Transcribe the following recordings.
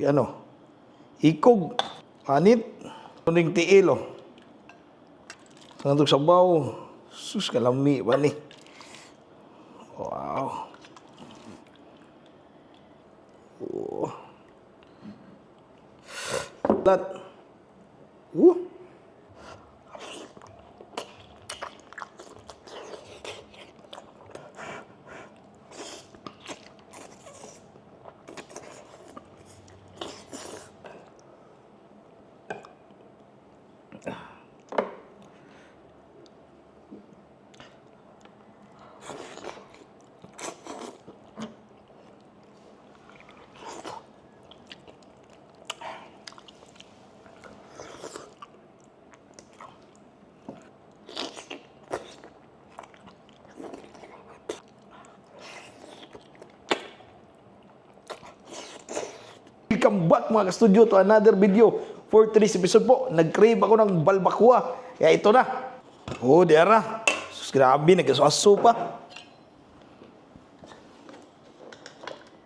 ano, ikog, anit, kuning tiil, oh. Sangatog sabaw. Sus, kalami ba ni? Wow. Oh. Lat. Uh. Welcome back mga ka-studio to another video. For today's episode po, nag-crave ako ng balbakwa. Kaya ito na. Oh, diara. Sus, grabe, nag-aso pa.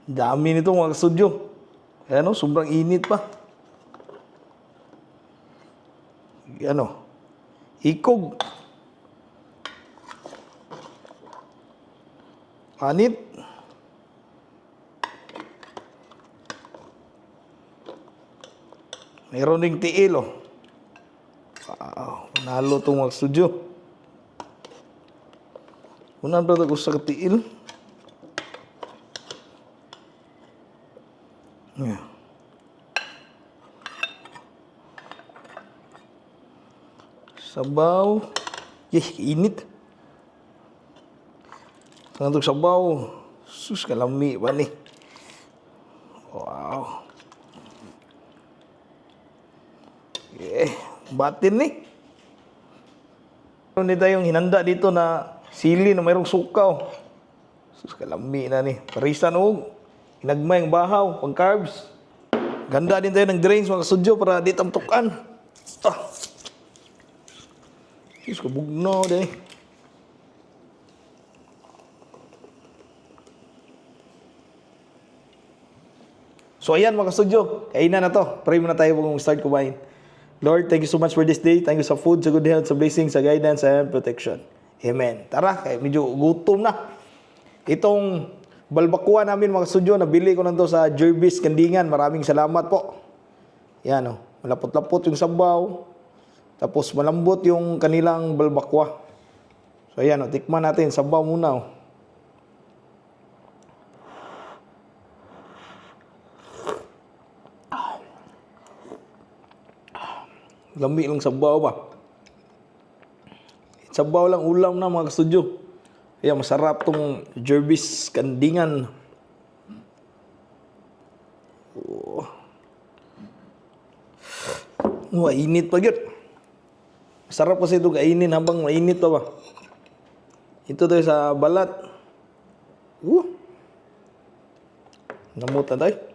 Dami nito mga ka-studio. Ano, sobrang init pa. Ano, ikog. Anit. Mayroon ding tiil, oh. Wow, nalo itong mga studio. Unan ba ito sa tiil? Yeah. Sabaw. Init. Sangatog sabaw. Sus, kalami ba ni? Wow. Batin ni. Meron din tayong hinanda dito na sili na mayroong sukaw. Sus, kalami na ni. Parisan o. Hinagmay ang bahaw. Pang carbs. Ganda din tayo ng drains mga studio para di tamtukan. Ah. Sus, kabugnaw din. So ayan mga studio. Kainan na to. Pray muna tayo kung start kumain. Lord, thank you so much for this day. Thank you sa food, sa good health, sa blessings, sa guidance, and protection. Amen. Tara, kaya medyo gutom na. Itong balbakwa namin mga studio, nabili ko na to sa Jervis Kandingan. Maraming salamat po. Yan o. Malapot-lapot yung sabaw. Tapos malambot yung kanilang balbakwa. So ayan o. Tikman natin. Sabaw muna o. Lami lang sabaw ba? Sabaw lang ulam na mga ka-studio. Kaya masarap tong Jervis Kandingan. Oh. Init pa yun. Masarap kasi ito kainin habang mainit pa ba? Ito tayo sa balat. Namut na tayo.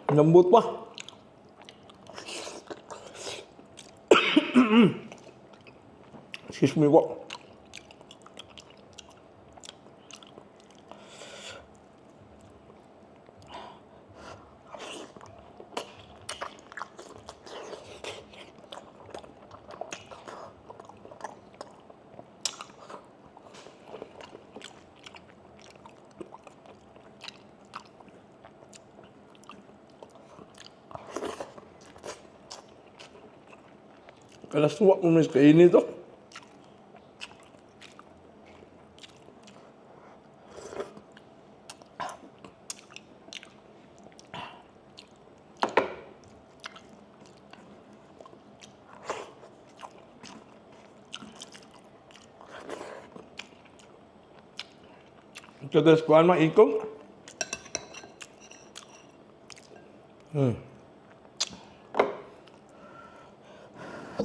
Lambot pa. Excuse me po. Kalaswa ko mas kainin ito. Kadalas kuhaan mga ikong.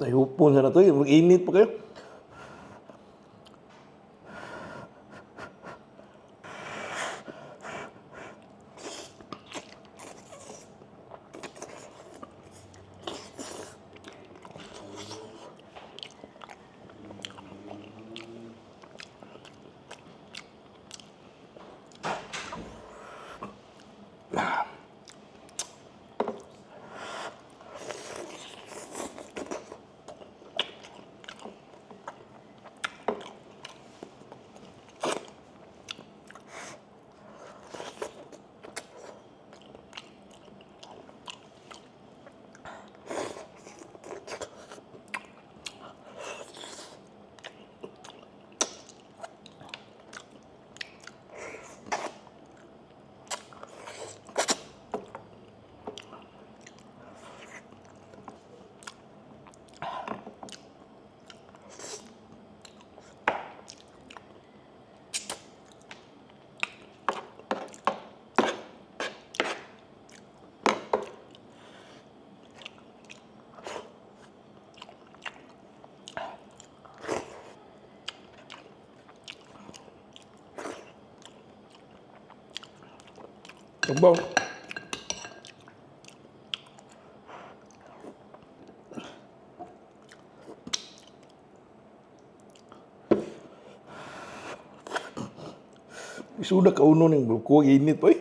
Tayo po na to. Mag-init pa kayo. Sabaw. Sudah kauno ning buko init boy.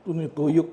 Ito na yung tuyok.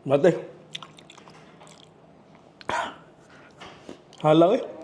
Mati. Halang eh.